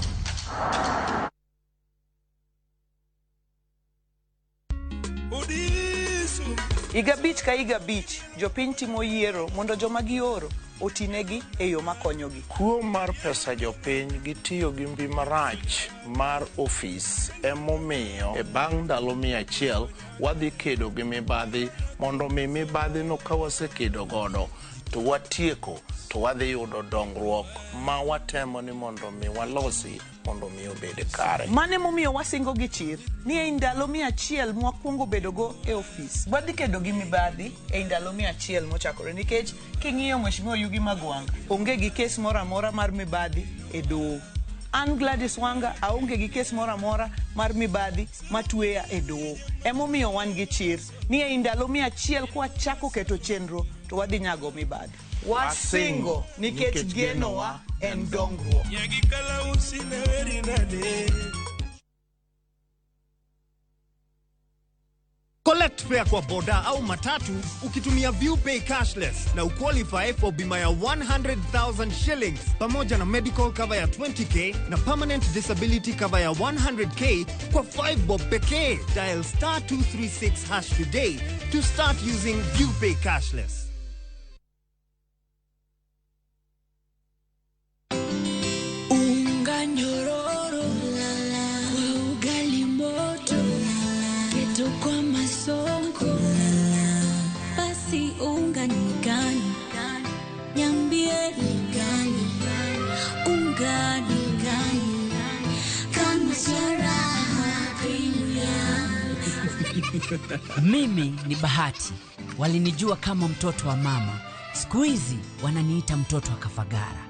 Higa abich ka higa abich, jopiny timo yiero mondo joma gioro otinegi e yo makonyogi. Kuo mar pesa jopiny gi tiyo gi mbi marach mar ofis emomiyo e bang' ndalo 100 wadhi kedo gi mibadhi mondo mi mibadhi no ka wasekedo godo to watieko to wadhi yudo dongruok ma watemo ni mondo mi walosi mondo mi obed kare. Mano emomiyo wasingo gi chir ni ei ndalo 100 mwakwongo bedogo e ofis, wadhi kedo gi mibadhi ei ndalo 100 mochakore nikech king'iyo Mheshimiwa Oyugi Magwanga onge gi kes moro amora mar mibadhi e doho. An Gladys Wanga aonge gi kes moro amora mar mibadhi matweya e doho. Emomiyo wan gi chir ni ei ndalo 100 kwachako keto chenro to wadhi nyago mibadhi. Wasingo nikech genowa en dongruok. Collect fare kwa boda au matatu ukitumia ViewPay cashless na uqualify for bima ya 100,000 shillings pamoja na medical cover ya 20K na permanent disability cover ya 100K kwa 5 bob pekee. Dial star 236 hash today to start using ViewPay cashless. Unga nyororo kwa ugali moto, keto kwa masonko, basi unga ni gani? Niambie ni gani? Unga ni gani? Kama sio Raha Premium. Mimi ni Bahati, walinijua kama mtoto wa mama, siku hizi wananiita mtoto wa Kafagara.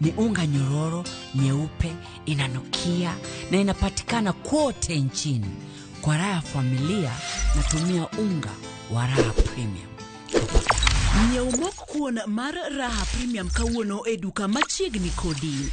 Ni unga nyororo, nyeupe, inanukia na inapatikana kote nchini. Kwa raha ya familia natumia unga wa Raha Premium. Nyiew mok kuon mar Raha Premium kawuono e duka machiegni kodi.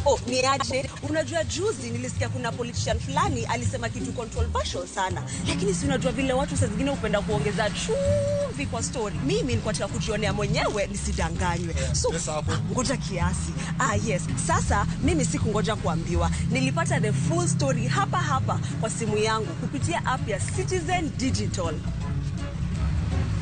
Oh, niache. Unajua juzi nilisikia kuna politician fulani alisema kitu controversial sana. Lakini si unajua vile watu saa zingine hupenda kuongeza chumvi kwa story. Mimi nilikuwa nataka kujionea mwenyewe nisidanganywe. So, ngoja kiasi. Ah, yes. Sasa mimi sikungoja kuambiwa. Nilipata the full story hapa hapa kwa simu yangu kupitia app ya Citizen Digital.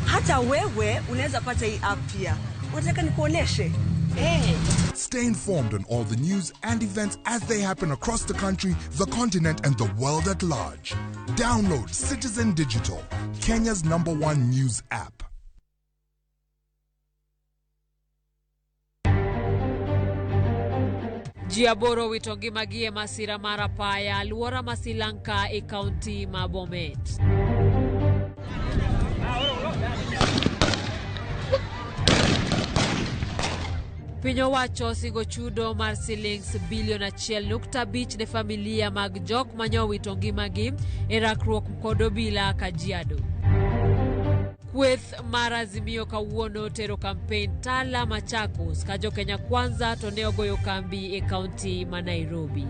Hata wewe unaweza pata hii app pia. Unataka nikuoneshe? Hey. Stay informed on all the news and events as they happen across the country, the continent, and the world at large. Download Citizen Digital, Kenya's number one news app. Ji aboro owito ngimagi e masira mar apaya alwora ma Sri Lanka e kaunti ma Bomet. Piny owacho osingo chudo mar silings bilion 1.5 ne familia mag jok manyowito ngimagi e rakruok kod obila Kajiado. Kweth mar Azimio kawuono tero kampen Tala Machakos ka jo Kenya Kwanza to ne ogoyo kambi e kaunti ma Nairobi.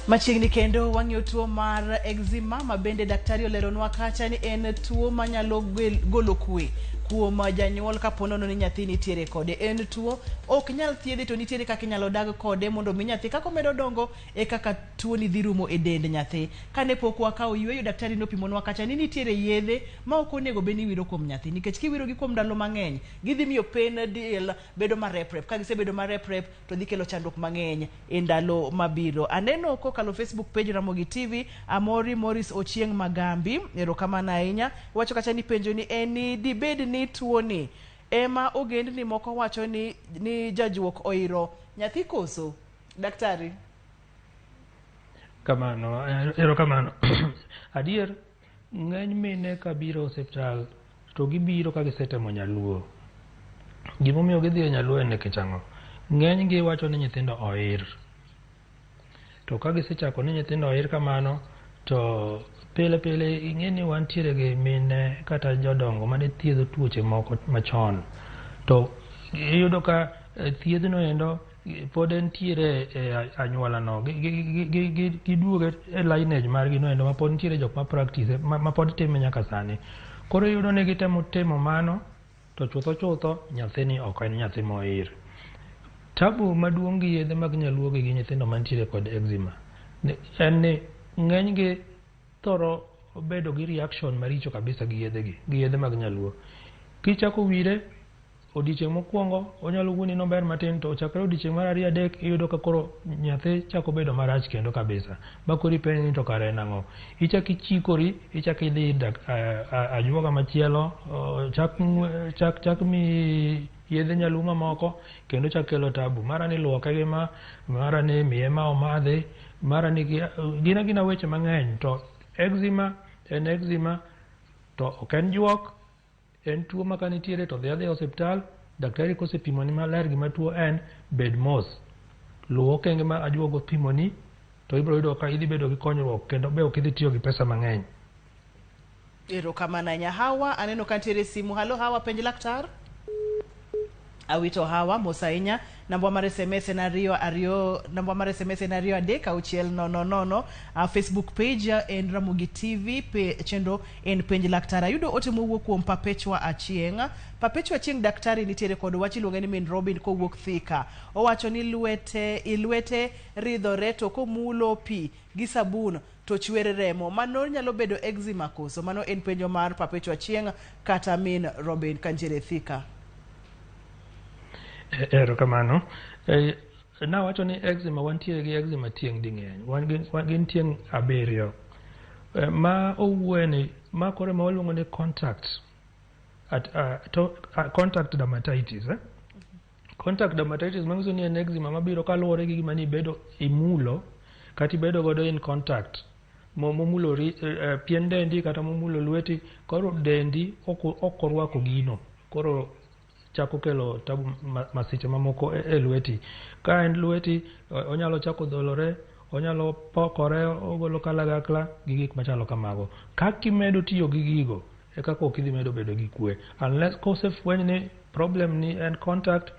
Machiegni kendo wang'iyo tuo mar eczema ma bende daktari oleronwa kacha ni en tuo manyalo golo kwe kuom janyuol kapo nono ni nyathi nitiere kode. En tuo ok nyal thiedhe to nitiere kaka inyalo dag kode mondo mi nyathi kaka omedo dongo e kaka tuo ni dhi rumo e dend nyathi. Kane pok wakawo yueyo, daktari nopimonwa kacha ni nitiere yedhe ma ok onego bed ni iwiro kuom nyathi nikech kiwirogi kuom ndalo mang'eny gidhi miyo pen del bedo mareprep. Ka gisebedo mareprep to dhi kelo chandruok mang'eny e ndalo mabiro. Aneno kokalo Facebook page Ramogi TV, Amori Morris Ochieng' Magambi, erokamano ahinya. Wacho kacha ni penjo ni en ni dibed ni tuoni ema ogendni moko wacho ni jajuok oiro nyathi koso? Daktari. Kamano, erokamano. Adier, ng'eny mine kabiro e osiptal to gibiro ka gisetemo nyaluo. Gimomiyo gidhi e nyaluo en nikech ang'o? Ng'eny gi wacho ni nyithindo oir. To ka gisechako ni nyithindo oir kamano, to pile pile ing'e ni wantiere gi mine kata jodongo mane thiedho tuoche moko machon. To iyudo ka thiedhno endo pod entiere e anyuola no. Giduoge e lineage margi no endo ma pod nitiere jok ma practice ma pod time nyaka sani. Koro iyudo ni gitemo timo mano to chutho chutho nyathini ok en nyathi moir. Tabu maduong' gi yedhe mag nyaluo gi nyithindo mantiere kod eczema en ni ng'eny gi thoro bedo gi reaction maricho kabisa gi yedhe gi yedhe mag nyaluo. Kichako wire Odiochieng' mokwongo onyalo wuoni nober matin to chakre odiochieng' mar ariyo adek iyudo ka koro nyathi chako bedo marach kendo kabisa. Ma koro ipenjo ni to kare en ang'o? Ichak ichikori, ichak idhi ir ajuoga machielo, chak chak chak miyi yedhe nyaluo mamoko kendo chak kelo tabu. Mara ni luoke gi ma, mara ni miye ma omadhi, mara ni gin agina weche mang'eny to eczema en eczema to ok en juok. En tuo ma ka nitiere to dhi adhiya e osiptal, daktari kosepimoni maler gima tuo en, bed mos. Luw okenge ma ajuoga opimoni to ibiro yudo ka idhi bedo gi konyruok kendo be ok idhi tiyo gi pesa mang'eny. Erokamano ahinya. Hawa, aneno ka nitiere simu. Halo Hawa, penj laktar. Awito Hawa, mos ahinya. Namba mar SMS en ariyo ariyo, namba mar SMS en ariyo adek auchiel nono nono. Facebook page en Ramogi TV, pe, chenro en penj laktar. Ayudo ote mowuok kuom Perpetua Achieng'. Perpetua Achieng' daktari nitiere kod wach iluonge ni min Robin kowuok Thika. Owacho ni lwete, ilwete ridhore to komulo pi gi sabun to chwer remo. Mano nyalo bedo eczema koso? Mano en penjo mar Perpetua Achieng' kata min Robin kantiere Thika. Erokamano. Nawacho ni eczema wantiere gi eczema tieng' ding'eny. Wan gi wan gin tieng' abiriyo. Ma owuoye ni ma koro ema waluongo ni contact at, to, contact dermatitis. Contact dermatitis manyiso ni en eczema mabiro kaluwore gi gima nibedo imulo kata ibedo godo in contact momulo pien dendi kata momulo lweti koro dendi ok orwako gino koro chako kelo tabu masiche mamoko e lweti. Ka en lweti onyalo chako dholore, onyalo pokore, ogolo kalagakla gi gik machalo kamago. Kaka imedo tiyo gi gigo e kaka ok idhi medo bedo gi kwe. Unless kosefweny ni problem ni en contact,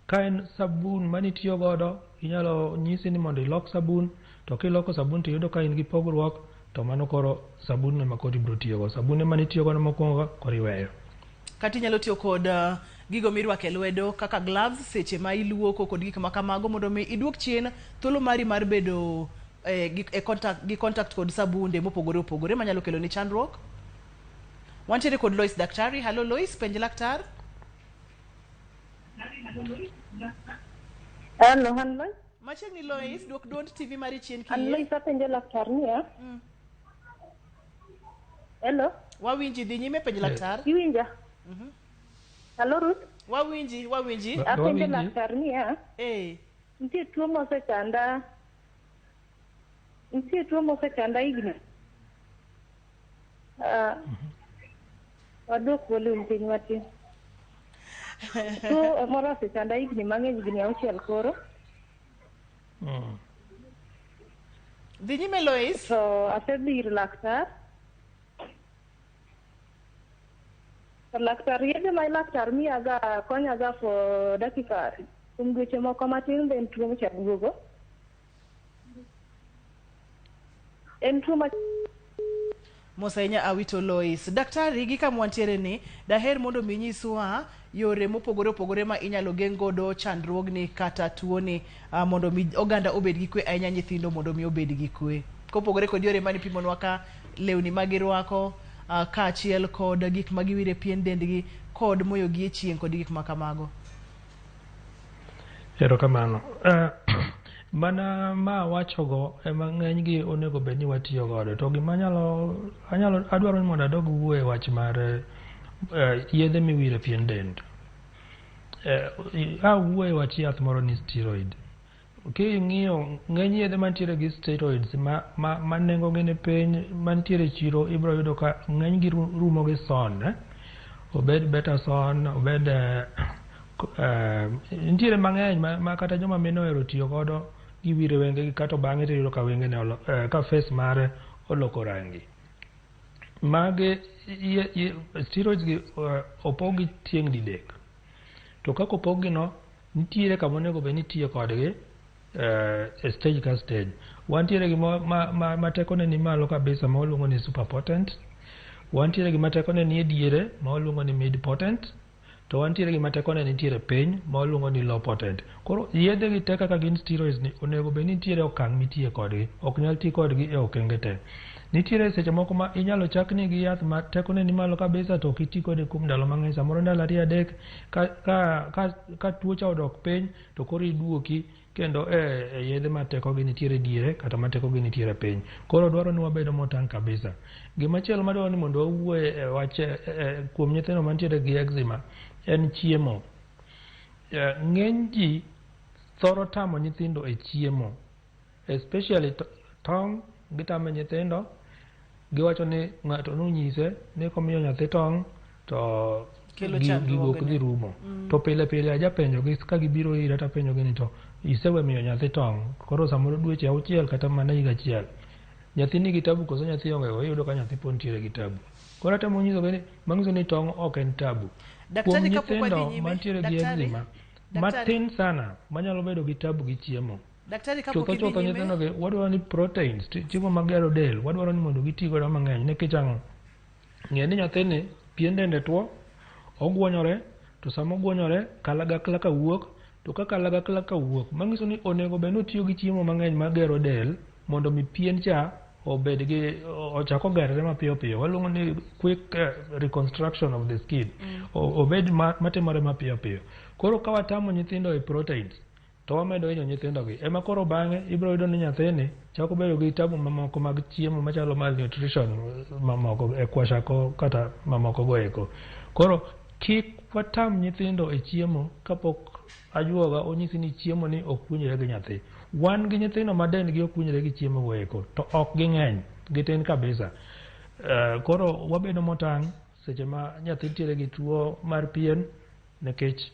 ka en sabun manitiyo godo, inyalo nyisi ni mondo ilok sabun, to kiloko sabun to iyudo ka in gi pogruok, to mano koro sabun no ema koro ibiro tiyogo. Sabun ema nitiyo godo mokwongo koro iweyo. Kata inyalo tiyo kod gigo mirwako e lwedo kaka gloves seche ma iluoko kod gik ma kamago mondo mi iduok chien thuolo mari mar bedo gi, e contact, gi contact kod sabunde mopogore opogore manyalo kelo ni chandruok. Wantiere kod Lois daktari. Hallo Lois, penj laktar. Hello, an Lois. Machiegni Lois, duok duond TV mari chien An kiyie. Lois apenjo laktar niya. Hello. Wawinji, dhi nyime penj laktar. Iwinja? Hello Ruth. Wawinji, wawinji. Apenjo laktar niya. Nitie tuo mosechanda. Nitie tuo mosechanda higni. Waduok volume piny matin. Tuo moro osechanda higni mang'eny, higni auchiel koro. Dhi nyime Lois. To asedhi ir laktar. To laktar yedhe ma laktar miyaga konyaga for dakika kuom dweche moko matin then tuo cha duogo. En tuo ma Mos ahinya Awito Lois. Daktari, gi kama wantiere ni, daher mondo mi inyiswa yore mopogore opogore ma inyalo geng' godo chandruogni kata tuoni mondo mi oganda obed gi kwe ahinya nyithindo mondo mi obed gi kwe. Kopogore kod yore mane ipimonwa ka lewni ma girwako kaachiel kod gik ma giwire pien dendgi kod moyo gi e chieng' kod gik ma kamago. Erokamano. Mana ma awachogo ema ng'enygi onego bed ni watiyo godo. To gima anyalo, anyalo adwaro ni mondo adog wuoye wach mar yedhe miwiro e pien dend. Awuoye wach yath moro ni steroid. King'iyo ng'eny yedhe mantiere gi steroids ma nengo gi ni piny mantiere e chiro ibiro yudo ka ng'eny gi rumo gi son. Obed Betason, obed nitiere mang'eny ma kata joma mine ohero tiyo godo giwire wengegi kato bang'e tiyudo ka wengene ka face mare oloko rangi. Magi steroids gi opog gi tieng' didek. To kaka opog gi no, nitiere kama onego bed ni itiyo kodgi e stage ka stage. Wantiere gi ma tekone ni malo kabisa ma waluongo ni super potent. Wantiere gi ma tekone ni e diere ma waluongo ni mid potent. To wantiere gi ma tekone nitiere piny ma waluongo ni low potent. Koro yedhe gi te kaka gin steroids ni onego bed ni nitiere okang' mitiye kodgi. Ok nyal ti kodgi e okenge te. Nitiere seche moko ma inyalo chakni gi yath ma tekone ni malo kabisa to ok iti kode kuom ndalo mang'eny, samoro ndalo 2 3 ka tuo cha odok piny to koro iduoki kendo e yedhe ma tekogi nitiere diere kata ma tekogi nitiere piny. Koro dwaro ni wabedo motang' kabisa. Gimachielo madwaro ni mondo wawuoye e wach kuom nyithindo mantiere gi eczema en chiemo. Ng'eny ji thoro tamo nyithindo e chiemo, especially tong' gitamo nyithindo. Giwacho ni ng'ato nonyise ni komiyo nyathi tong' to gigo ok dhi rumo. To pile pile ajapenjogi ka gibiro ira tapenjogi ni to isewe miyo nyathi tong', koro samoro dweche 6 kata mana higa 1, nyathi nigi tabu koso nyathi onge go? Iyudo ka nyathi pod nitiere gi tabu. Koro atemo nyisogi ni manyiso ni tong' ok en tabu. Kuom nyithindo mantiere gi eczema matin sana manyalo bedo gi tabu gi chiemo. Chutho chutho nyithindo gi wadwaro ni proteins, chiemo magero del, wadwaro ni mondo giti godo mang'eny. Nikech ang'o? Ng'e ni nyathini pien dende tuo, ogwonyore, to sama ogwonyore kalagakla ka wuok, to ka kalagakla ka wuok, manyiso ni onego bed ni otiyo gi chiemo mang'eny magero del mondo mi pien cha obed gi ochak ogerre mapiyo piyo. Waluongo ni quick reconstruction of the skin. Obed matimore mapiyo piyo. Koro ka watamo nyithindo e proteins, to wamedo hinyo nyithindo gi. Ema koro bang'e ibiro yudo ni nyathini chako bedo gi tabu mamoko mag chiemo machalo malnutrition mamoko e kwashako kata mamoko go eko. Koro kik watam nyithindo e chiemo kapok ajuoga onyisi ni chiemo ni ok winjre gi nyathi. Wan gi nyithindo ma dendgi ok winjre gi chiemo go eko, to ok ging'eny, gitin kabisa. Koro wabedo motang' seche ma nyathi nitiere gi tuo mar pien, nikech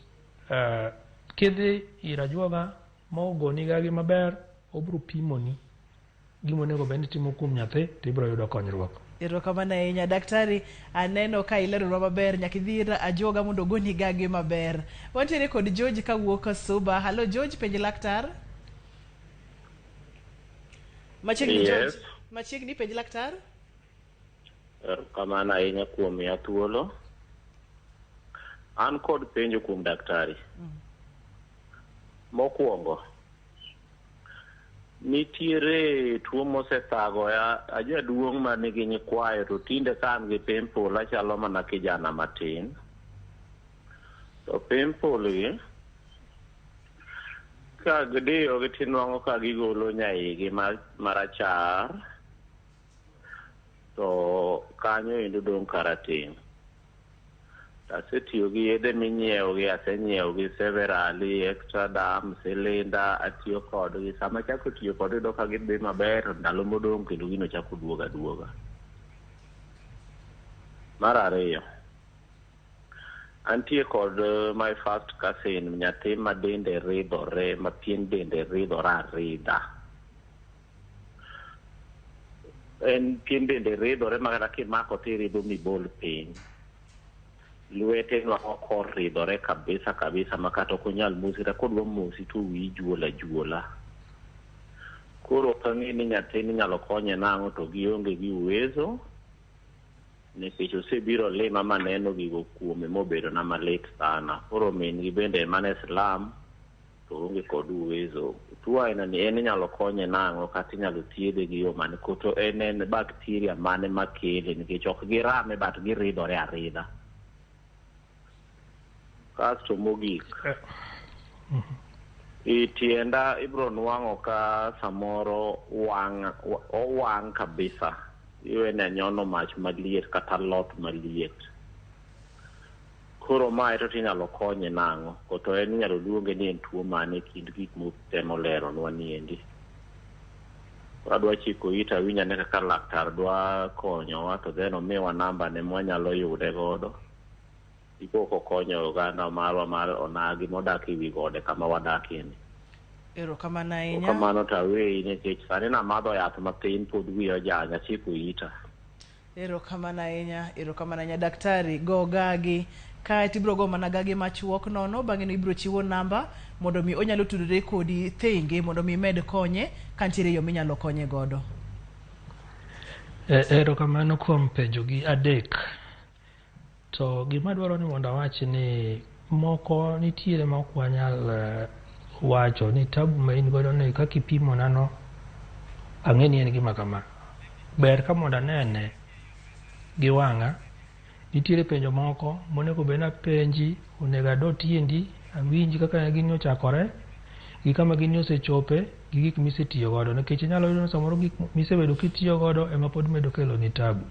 kidhi ir ajuoga ma ogoni gagi maber, obiro pimoni gima onego bed ni itimo kuom nyathi to ibiro yudo konyruok. Erokamano ahinya daktari, aneno ka ileronwa maber, nyaka idhi ir ajuoga mondo ogoni gagi maber. Wantiere kod George kawuok Suba. Hallo George, penj laktar. Machiegni George. Machiegni, penj laktar. Erokamano ahinya kuom miya thuolo. An kod penjo kuom daktari. Mokwongo, nitiere tuo mosethagoya, ajaduong' manigi nyikwayo to tinde ka an gi pimple achalo mana kijana matin. To pimple gi ka gidiyogi tinwang'o ka gigolo nyaigi marachar, to kanyo endo dong' karateng'. Asetiyo gi yedhe minyiewo gi, asenyiewo gi severally, extra dam, cylinder, atiyo kodgi. Sama achako tiyo kodgi iyudo ka gidhi maber, ndalo modong' kendo gino chako duogo aduoga. Mar ariyo, antie kod my first cousin, nyathi ma dende ridhore, ma pien dende ridhore aridha. En pien dende ridhore ma kata kimako tiridho mibol piny. Lwete nwang'o koridhore kabisa kabisa ma kata ok onyal mosi, kata kodwa mosi to wiyi juol ajuola. Koro ok ang'e ni nyathini inyalo konye nang'o to gionge gi uwezo, nikech osebiro lima maneno gigo kuome mobedona malit sana. Koro min gi bende mana e slum to oonge kod uwezo. Tuo aina ni en inyalo konye nang'o kata inyalo thiedhe gi yo mane, koto en bacteria mane makele, nikech ok girame but giridhore aridha. Kasto mogik, i tienda ibiro nwang'o ka samoro owang' kabisa, iwene anyono mach maliet kata lot maliet. Koro mae to tinyalo konye nang'o, koto en inyalo luonge ni en tuo mane kind gik motemo leronwa niendi. Koro adwa chiko ita awinj ane kaka laktar dwa konyowa, to then omiwa namba ne mwanyalo yude godo. Dipo kokonyo oganda marwa mar onagi modak ewi gode kama wadakie ni. Erokamano ahinya. Kamano to aweyi nikech sani namadho yath matin pod wiya ojanya, achiko ita. Erokamano ahinya, erokamano ahinya daktari. Go gagi kae to ibiro go mana gagi machuok nono, bang'e no ibiro chiwo namba mondo mi onyalo tudore kodi thenge mondo mi imed konye ka nitiere yo minyalo konye godo. Erokamano kuom penjo gi adek. To gima dwaro ni mondo awach ni moko nitiere ma ok wanyal wacho ni tabu ma in godo ni kaka ipimo nano ang'e ni en gima kama. Ber ka mondo anene gi wang'a. Nitiere penjo moko monego bed ni apenji, onego ado tiendi, awinj kaka gini ochakore, gi kama gini osechope, gi gik misetiyo godo. Nikech inyalo yudo ni samoro gik misebedo kitiyo godo ema pod medo keloni tabu.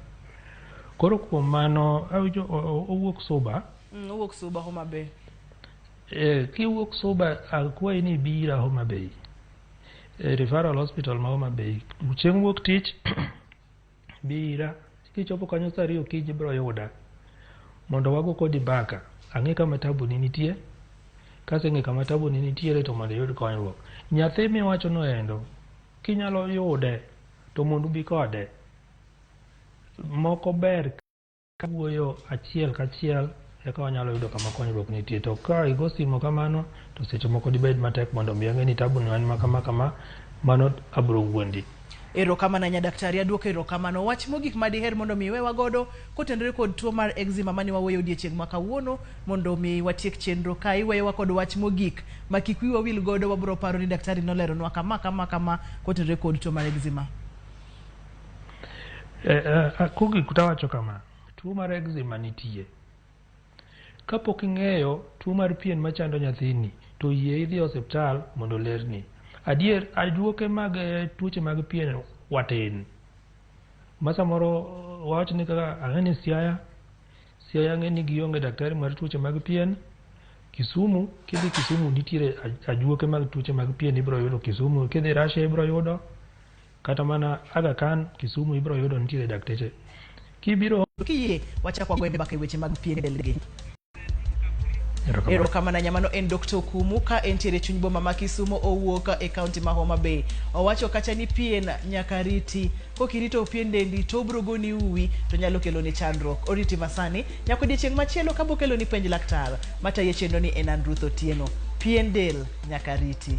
Koro kuom mano, awinjo owuok Suba. Owuok Suba, Homa Bay. Kiwuok Suba, akwayi ni ibi ira Homa Bay. E referral hospital ma Homa Bay. Chieng' wuok tich, bi ira. Kichopo kanyo saa 2 okinyi ibiro yuda. Mondo wago kodi mbaka. Ang'e kama tabu ni nitie. Kaseng'e kama tabu ni nitiere to mondo iyud konyruok. Nyathi miwacho no endo, kinyalo yude, to mondo ubi kode. Moko ber ka wuoyo achiel kachiel eka wanyalo yudo kama konyruok nitie. To ka igo simo kamano, to seche moko dibed matek mondo mi ang'e ni tabu ni en ma kama kama, mano abro wuondi. Erokamano ahinya daktari, aduoko erokamano. Wach mogik ma diher mondo mi iwewa godo kotenore kod tuo mar eczema mane wawuoyo odiechieng' ma kawuono mondo mi watiek chenro ka iweyowa kod wach mogik ma kik wiwa wil godo wabro paro ni daktari noleronwa kama kama kama kotenore kod tuo mar eczema. Kogik tawacho kama, tuo mar eczema nitie. Kapok ing'eyo tuo mar pien machando nyathini, to yie idhi e osiptal mondo olerni. Adier, ajuoke mag tuoche mag pien watin. Ma samoro wawach ni kaka ang'e ni Siaya, Siaya ang'e ni gionge daktari mar tuoche mag pien. Kisumu, kidhi Kisumu nitiere ajuoke mag tuoche mag pien ibiro yudo Kisumu. Kidhi Russia ibiro yudo. Kata mana Aga Khan, Kisumu ibiro yudo nitiere dakteche. Kibiro Kiyie wachak wagoye mbaka e weche mag pien del gi. Erokamano ahinya. Mano en Dr. Okumu ka entiere chuny boma ma Kisumu owuok e kaunti ma Homa Bay. Owacho kacha ni pien nyaka riti. Kokirito pien dendi to obro goni uwi to nyalo keloni chandruok. Oriti masani nyaka odiechieng' machielo kabo keloni penj laktar. Matayo chenro ni en an Ruth Otieno. Pien del nyaka riti.